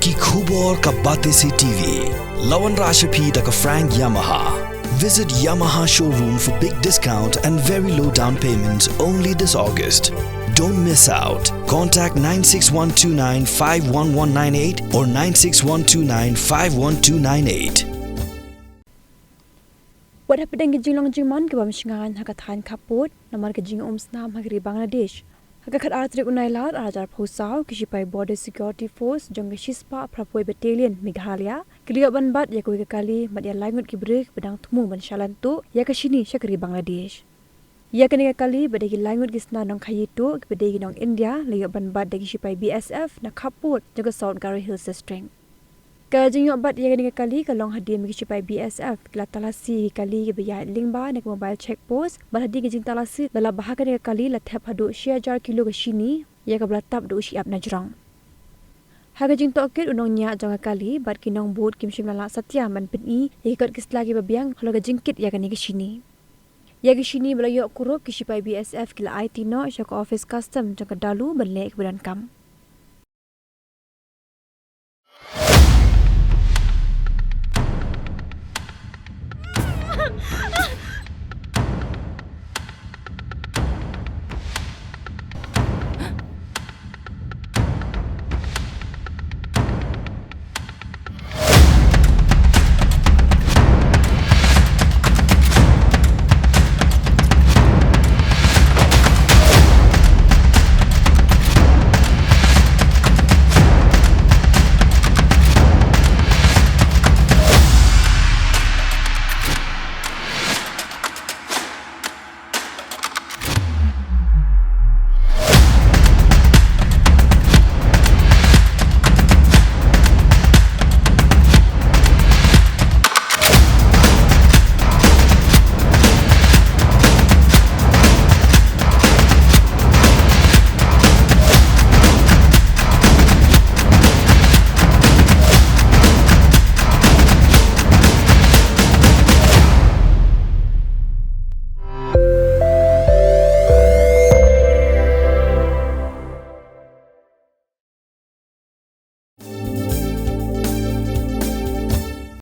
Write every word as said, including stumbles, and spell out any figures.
Ki khubor ka Batesi T V. La wanrah sha phi da ka Frank Yamaha. Visit Yamaha showroom for big discount and very low down payments only this August. Don't miss out. Contact nine six one two nine five one one nine eight or nine six one two nine five one two nine eight. Wat hapdeng ki jinglong jingman ki bym shngaiñ ha ka thaiñ khappud namar ka jingum snam ha ka ri Bangladesh, ha ka khatar tarik u Nailar arhajar arphew saw, ki shipai Border Security Force jong ka shispah phraphew Battalion Meghalaya ki la ïoh ban bat ïa kawei ka kali bad ïa lai ngut ki briew ba dang thmu ban shalan tuh ïa ka shini sha ka ri Bangladesh. Ïa kane ka kali ba dei ki lai ngut ki sna nongkhaïi tuh kiba dei ki nong India la ïoh ban bat da ki shipai B S F na khappud jong ka South Garo Hills District. Ka jingïoh bat ïa kane ka kali ka long hadien ba ki shipai B S F ki la talasi ïa ki kali kiba ïaid lyngba na ka mobile check post bad hadien ka jingtalasi la lap ba ha kane ka kali la thep haduh shi hajar kilo ka shini ïa kaba la tap da u shyiap najrong. Ha ka jingtohkit, u nongñiah jong ka kali bad ki nongbud kim shym la lah satia ban pyni ïa ki kot ki sla kiba biang halor ka jingkit ïa kane ka shini. Ïa ka shini ba la ïoh kurup, ki shipai B S F ki la aiti noh sha ka office custom jong ka Dalu ban leh kiba donkam.